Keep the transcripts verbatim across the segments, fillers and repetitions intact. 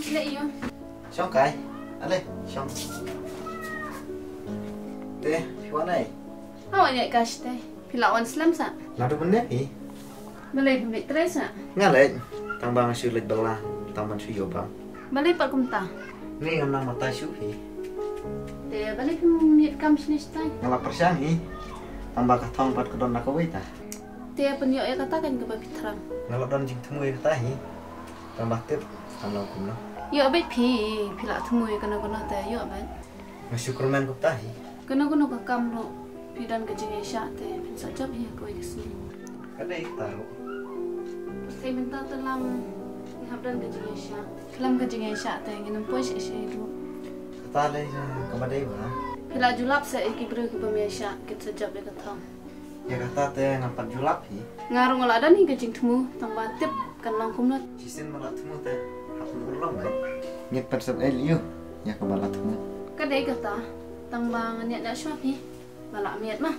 Leh ïa. Shong kai. Ale, shong. Te, phi wan ai. Aw, ïa ka shite. Phi la wan slem sa. Naduh mynne phi. Balei phim leit trei sa? Nga leit. Tang ba nga shu leit bylla. Tang ban shu ïoh bam. Balei pat kumta? Ni ngam nang batai shuh hi. Te balei phim ïoh kam shane shatai? Nga la pyrshang hi. Tang ba ka thong pat ka don na kawei ta. Te pynïoh ïa kata kan kaba phi thrang. Nga la don jingthmu ïa kata hi. Tang ba tip, tang long kumno. Ïoh beit phi, phi la thmu ïa kano kano te ïoh beit. Nga shu kyrmen kumta hi. Kano kano ka kam ruh phi don ka jingïaishah te phin sa jop hi ha kawei ka sngi. Ka dei kata ruh. Pyrthei mynta te lang ngi hap don ka jingïaishah. Khlem ka jingïaishah te ngin ym poi shisha ruh. Kata lei kaba dei ba. Phi la ju lap sa ïa ki briew kiba ym ïaishah kin sa jop ïa ka thong. Ïa kata te ngam pat ju lap hi. Nga ruh nga la don hi ka jingthmu tang ba tip kan long kumno. Shisien ma la thmu te hap urlong ne. Ngit pat sep el yu ïa kaba la thmu. Ka dei kata tang ba ngan ïa da shwa hi. Ba la miet ma.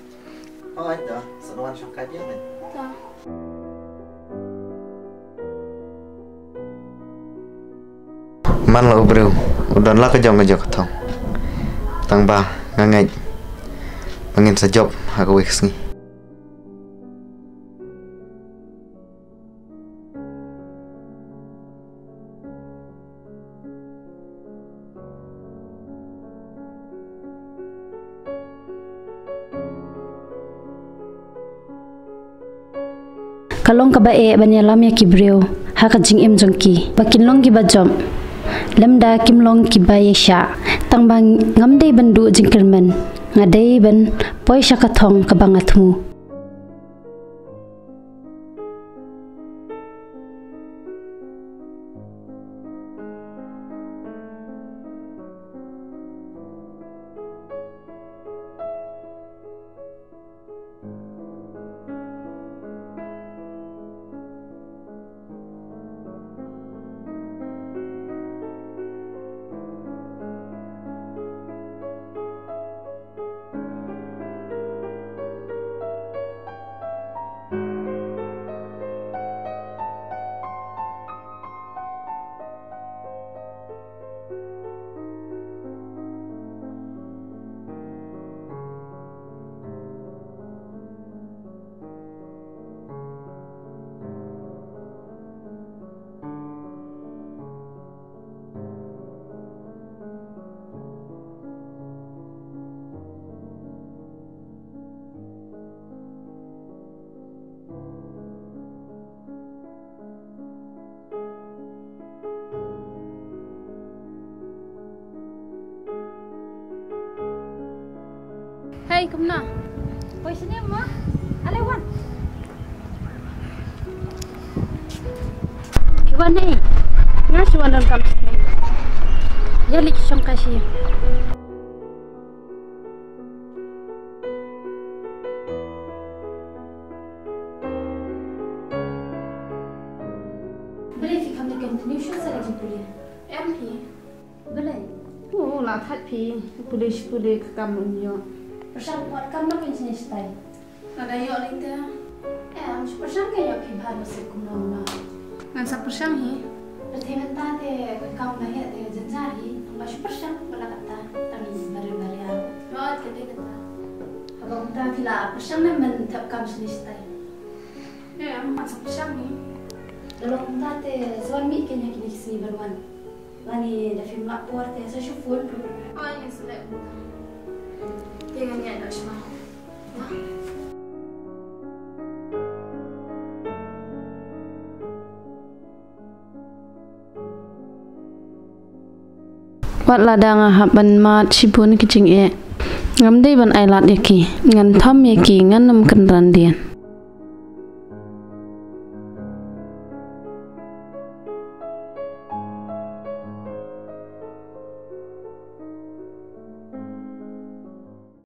Oh ai da sa wan shong ka dia ne. Ta. Man la u briew u don la ka jong ka jong ka thong. Tang ba nga ngeit ba ngin sa jop ha kawei ka sngi. Ka long kaba eh ban ïalam ïa ki briew ha ka jingim jong ki ba kin long kiba jop lymda kim long kiba ïaishah. Tang ba ngam dei ban duh jingkyrmen, nga dei ban poi sha ka thong kaba nga thmu. Hei, kumno? Poi shane mo? Ale wan. Ki wan nei. Nga shu wan don kam shane. Ïa leit shong ka shi. Balei phi kam leit continue shuh sa ka jingpule? Em phi. Balei? Oh, la thait phi. Pule shi pule ka kam um ïoh. Pyrshang wat kam na phin shane shatai. Lada ïoh lei te. Em, shu pyrshang ka ïoh phi bha ba suk kumno kumno. Ngan sa pyrshang hi. Pyrthei mynta te ka kam ba heh te jynjar hi. Ba shu pyrshang ba la kata tang hi barit barit. Hooid ka dei kata. Haba kumta phi la pyrshang ne men thep kam shane shatai. Em, ngan sa pyrshang hi. Lada kumta te sa wan mih kein ha kine ki sngi ban wan. Lane da phim lah por te sa shu phone ruh. Ai, ngan sa leh kumta. Te ngan ïaid noh shwa. Wat lada nga hap ban mad shibun ki jingeh, ngam dei ban ai lad ïa ki. Ngan tham ïa ki, ngan ym kynran dien.